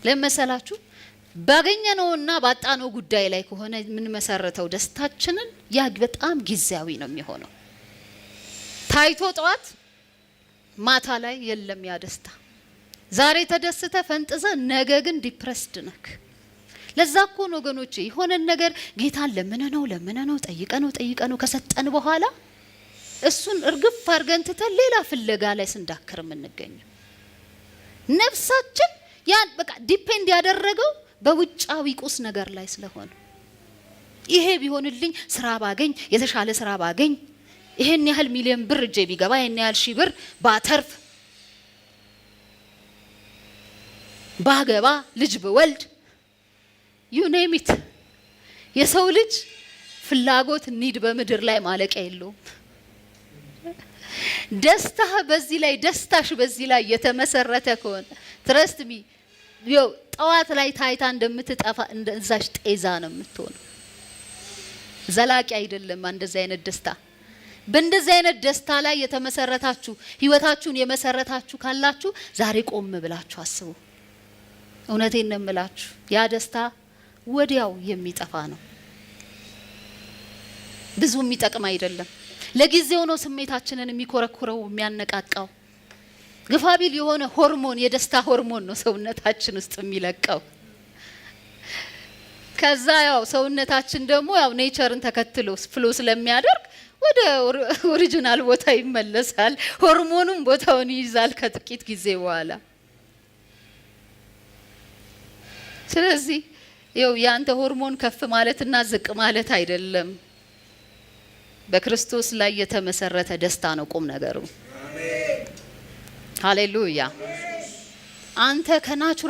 ለመሰላችሁ ባገኘነውና ባጣነው ጉዳይ ላይ ከሆነ የምንመሰረተው ደስታችንን፣ ያ በጣም ጊዜያዊ ነው የሚሆነው። ታይቶ ጠዋት ማታ ላይ የለም ያ ደስታ። ዛሬ ተደስተህ ፈንጥዘህ ነገ ግን depressed ነክ። ለዛ እኮ ነው ወገኖቼ፣ የሆነን ነገር ጌታን ለምነነው ለምነነው፣ ጠይቀነው ጠይቀነው ከሰጠን በኋላ እሱን እርግፍ አድርገን ትተን ሌላ ፍለጋ ላይ ስንዳክር የምንገኘው። ነፍሳችን ያን በቃ depend ያደረገው በውጫዊ ቁስ ነገር ላይ ስለሆነ፣ ይሄ ቢሆንልኝ፣ ስራ ባገኝ፣ የተሻለ ስራ ባገኝ፣ ይሄን ያህል ሚሊዮን ብር እጄ ቢገባ፣ ይሄን ያህል ሺህ ብር ባተርፍ፣ ባገባ፣ ልጅ ብወልድ፣ you name it። የሰው ልጅ ፍላጎት need በምድር ላይ ማለቂያ የለውም። ደስታህ በዚህ ላይ፣ ደስታሽ በዚህ ላይ የተመሰረተ ከሆነ፣ trust me፣ ጠዋት ላይ ታይታ እንደምትጠፋ እንደዛች ጤዛ ነው የምትሆነው። ዘላቂ አይደለም እንደዚህ አይነት ደስታ። በእንደዚህ አይነት ደስታ ላይ የተመሰረታችሁ፣ ህይወታችሁን የመሰረታችሁ ካላችሁ ዛሬ ቆም ብላችሁ አስቡ። እውነቴን ነው የምላችሁ፣ ያ ደስታ ወዲያው የሚጠፋ ነው። ብዙ የሚጠቅም አይደለም። ለጊዜው ነው ስሜታችንን የሚኮረኩረው፣ የሚያነቃቃው። ግፋቢል የሆነ ሆርሞን፣ የደስታ ሆርሞን ነው ሰውነታችን ውስጥ የሚለቀው። ከዛ ያው ሰውነታችን ደግሞ ያው nature ን ተከትሎ flow ስለሚያደርግ ወደ original ቦታ ይመለሳል። ሆርሞኑም ቦታውን ይይዛል ከጥቂት ጊዜ በኋላ። ስለዚህ ይኸው ያንተ ሆርሞን ከፍ ማለትና ዝቅ ማለት አይደለም። በክርስቶስ ላይ የተመሰረተ ደስታ ነው ቁም ነገሩ። ሃሌሉያ። አንተ ከ natural